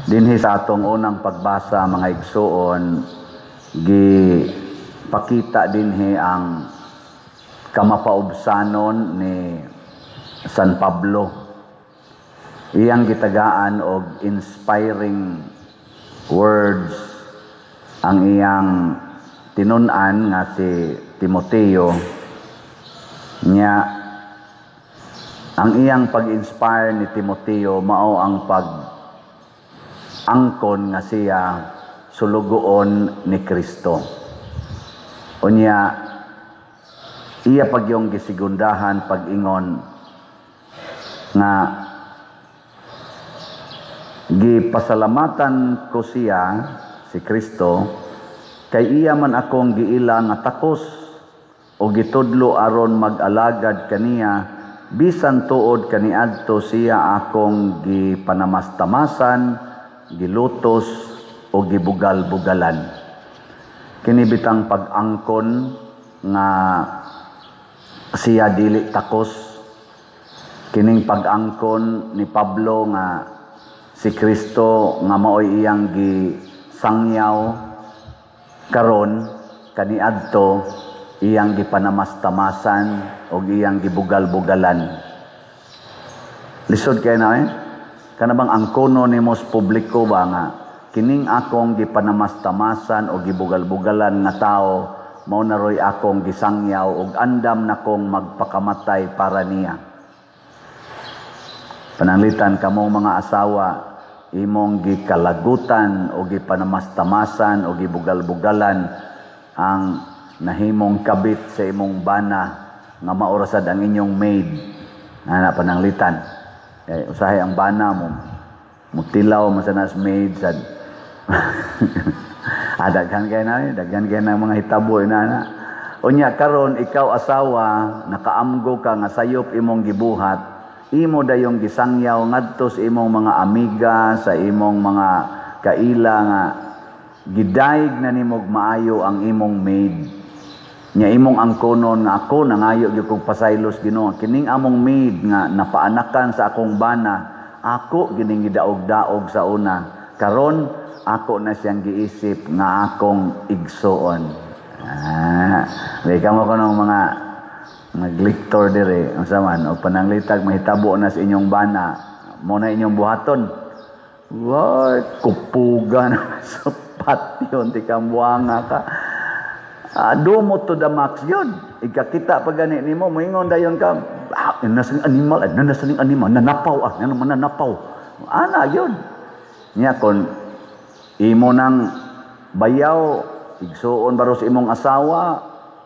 Dinhi sa atong unang pagbasa, mga igsuon, gi pakita dinhi ang kamapaubsanon ni San Pablo. Iyang gitagaan og inspiring words ang iyang tinun-an nga si Timoteo nya. Ang iyang pag-inspire ni Timoteo mao ang pag angkon nga siya sulugoon ni Kristo. Unya iya pagyong gisigundahan pag-ingon nga gipasalamatan ko siya, si Kristo, kay iya man akong giila nga takos o gitudlo aron mag-alagad kaniya, bisan tuod kaniadto siya akong gipanamastamasan, gilutos o gibugal-bugalan. Kini bitang pag-angkon nga siya dili takos, kining pag-angkon ni Pablo nga si Kristo nga maoy iyang gisangyaw karon, kaniadto iyang gipanamastamasan o iyang gibugal-bugalan. Lisod kay na eh. Kana bang angkono nimo sa publiko ba nga kining akong gipanamastamasan o gibugal-bugalan nga tao mao na roy akong gisangyaw ug andam nakong magpakamatay para niya? Pananglitan kamong mga asawa, imong gikalagutan o gipanamastamasan o gibugal-bugalan ang nahimong kabit sa imong bana nga maorasad ang inyong maid. Ana, pananglitan. Eh, usahay ang bana mo mutilaw man sa nas maid sad. Ah, daghan kay na, eh, daghan kay na mga hitabo ina na. Unya karon ikaw asawa, nakaamgo ka nga sayop imong gibuhat, imo dayong gisangyaw ngadto sa imong mga amiga, sa imong mga kaila nga gidayeg na nimog maayo ang imong maid. Nya imong angkonon nga ako nangayo gyud kog pasaylos, Ginoo, kining among maid nga napaanakan sa akong bana, ako gining gidaog-daog sa una. Karon ako na siyang giisip nga akong igsuon. Ah, di kamo kanong mga nagliktor dire, unsa man og pananglitag mahitabo na sa inyong bana, mo na inyong buhaton. Way, kupugan sa patyon, ti kambuanga ka. Ah, dumot to the max yun. Ikakita pa gani nimo, moingon dayon ka, "Ah, nasa animal, ah, nasa animal, nanapaw, ah, ano mananapaw." Ana yun. Nya kon imo nang bayaw, igsuon baro sa imong asawa,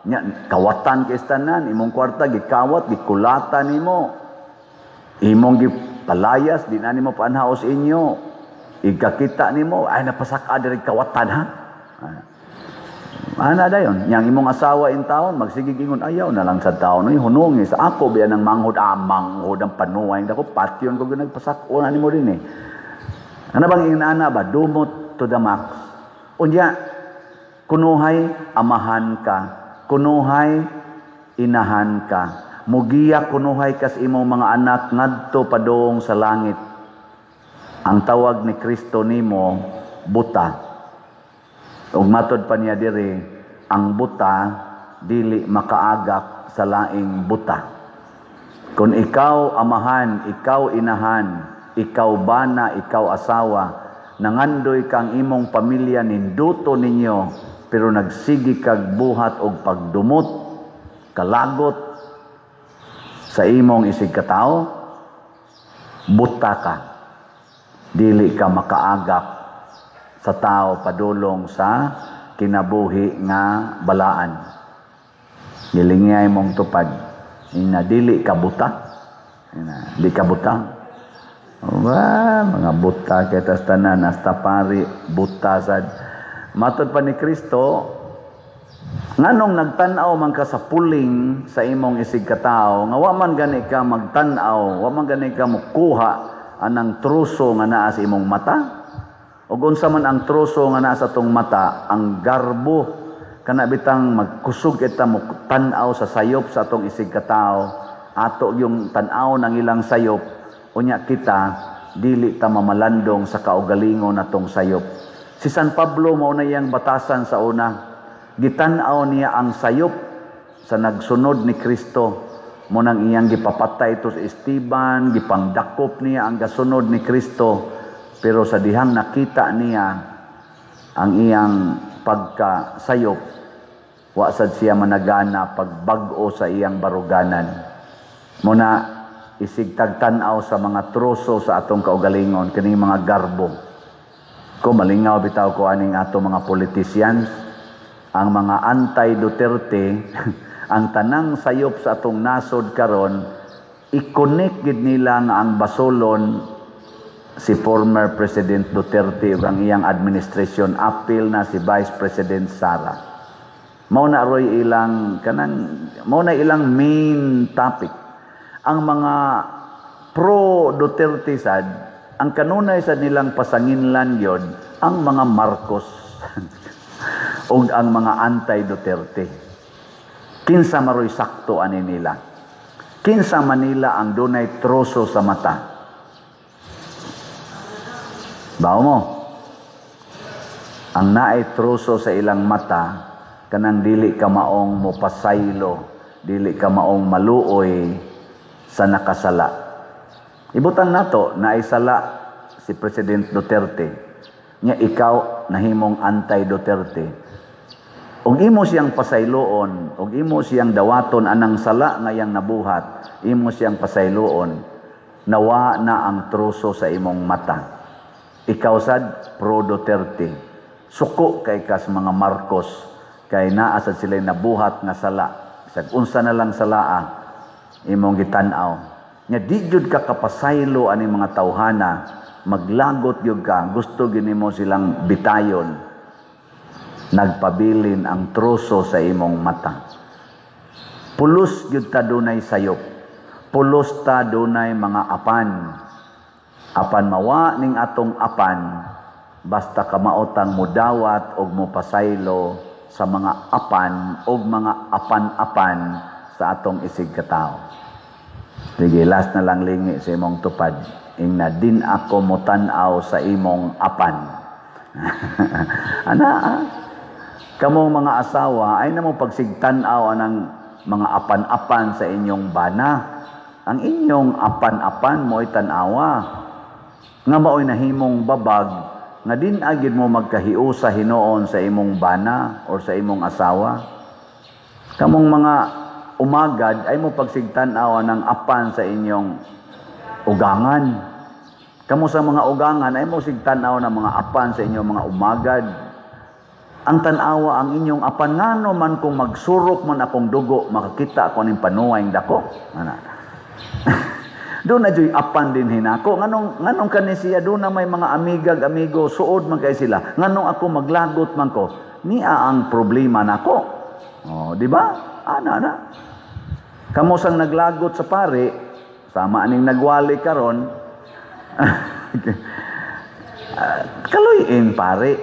nya kawatan kay tanan, imong kwarta gikawat, gikulata nimo. Imong gipalayas, di na nimo paanhaos inyo. Igkakita nimo, "Ay, napasaka diri kawatan ha." Ah. Ana dayon, yang imong asawa in taon magsigig ingon, "Ayaw na lang sa taon, ay hunungi sa ako biya ng manghod, ah, manghod ang panuway dako patyon ko nagpasak-o na nimo din eh." Ano bang inana ba? Dumot to the max. Unya, kunuhay amahan ka, kunuhay inahan ka. Mugiya kunuhay kas imong mga anak ngadto padung sa langit. Ang tawag ni Kristo nimo, buta. Ug matod pa niya diri, ang buta dili makaagak sa laing buta. Kung ikaw amahan, ikaw inahan, ikaw bana, ikaw asawa, nangandoy kang imong pamilya ninduto ninyo, pero nagsigi kag buhat og pagdumot, kalagot sa imong isig katao, buta ka. Dili ka makaagak sa tao padulong sa kinabuhi nga balaan. Gilingay mong tupad. Ina dili ka buta. Ina, di ka buta. Wa, mga buta kay tas tanan, hasta pari buta sad. Matod pa ni Kristo, nganong nagtan-aw man ka sa puling sa imong isig katao nga wa man gani ka magtan-aw, wa man gani ka mukuha anang truso nga naa sa imong mata? Ug unsa man ang truso nga naa sa atong mata? Ang garbo. Kana bitang magkusog kita mo tan-aw sa sayop sa atong isig katao, ato yung tan-aw ng ilang sayop, unya kita dili ta mamalandong sa kaugalingon natong sayop. Si San Pablo, mao na iyang batasan sa una. Gitan-aw niya ang sayop sa nagsunod ni Kristo. Mao nang iyang gipapatay ito si Esteban, gipangdakop niya ang gasunod ni Kristo. Pero sa dihang nakita niya ang iyang pagkasayop, wa sad siya managana pagbag-o sa iyang baruganan. Mao na isig tagtan-aw sa mga troso sa atong kaugalingon, kining mga garbo. Ko malingaw bitaw ko aning ato mga politicians, ang mga anti-Duterte, ang tanang sayop sa atong nasod karon, i-connect gid nila nga ang basolon si former President Duterte ug ang iyang administration, apil na si Vice President Sara. Mao na roy ilang kanang, mao na ilang main topic. Ang mga pro Duterte sad, ang kanunay sad nilang pasanginlan gyud ang mga Marcos ug ang mga anti Duterte. Kinsa maroy sakto ani nila? Kinsa man nila ang dunay troso sa mata? Bao mo? Ang naay troso sa ilang mata, kanang dili ka maong mopasaylo, dili ka maong maluoy sa nakasala. Ibutang nato, naay sala si President Duterte. Nya ikaw nahimong anti-Duterte. Ug imo siyang pasayloon, ug imo siyang dawaton anang sala nga iyang nabuhat, imo siyang pasayloon, nawa na ang troso sa imong mata. Ikaw sad pro Duterte. Suko kay kas mga Marcos kay naa sad sila nabuhat nga sala. Bisag unsa na lang salaa imong gitan-aw. Nya di jud ka kapasaylo ani mga tawhana, maglagot gyud ka, gusto gyud nimo silang bitayon. Nagpabilin ang troso sa imong mata. Pulos gyud ta dunay sayop. Pulos ta dunay mga apan. Apan mawa ning atong apan, basta kamaotang mudawat og mopasaylo sa mga apan og mga apan-apan sa atong isig katawo. Sige, last na lang, lingi sa imong tupad. Ingna, "Din ako motan-aw sa imong apan." Ana, ah. Kamong mga asawa, ay na mo pagsigtan-aw anang mga apan-apan sa inyong bana. Ang inyong apan-apan mo'y tan-awa. Nga mao'y nahimong babag, nga din agid mo magkahiusa hinuon sa imong bana or sa imong asawa. Kamong mga umagad, ay mo pagsigtan-aw ng apan sa inyong ugangan. Kamo sa mga ugangan, ay mo sigtan-aw ng mga apan sa inyong mga umagad. Ang tan-awa ang inyong apan, ngano man kung magsurok man akong dugo, makakita ako ning panuway dako. Ana. Doon na juy apan din hinako. Nganong kani siya doon na may mga amigag amigo, suod man kay sila. Nganong ako maglagot man ko. Niya ang problema nako. Oh, di ba? Ana na. Kamo sang naglagot sa pare, sama aning nagwali karon. Kaluyin pare.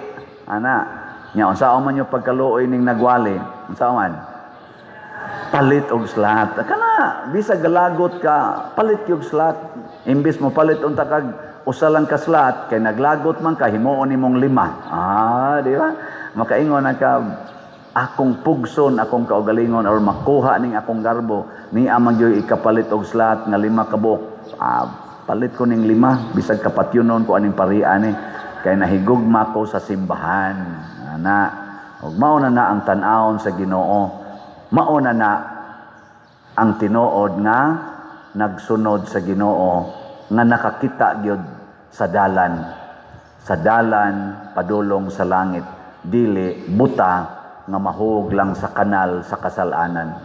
Ana, nya unsa man yung pagkaluoy ning nagwali? Unsa man? Palit og slot. Kana bisag galagot ka, palit yung slot. Imbis mo palit unta kag usa lang ka slot kay naglagot man ka, himuon nimong lima. Ah, di ba? Makaingon na ka, akong pugson akong kaugalingon or makuha ning akong garbo ni amang gyud ikapalit og slot nga lima ka buok. Ah, palit ko ning lima bisag kapatyunon ko aning parian ni kay nahigugma ko sa simbahan. Ana, ug mao na na ang tan-awon sa Ginoo. Mao na na ang tinuod nga nagsunod sa Ginoo nga nakakita gyud sa dalan padulong sa langit, dili buta nga mahug lang sa kanal sa kasalanan.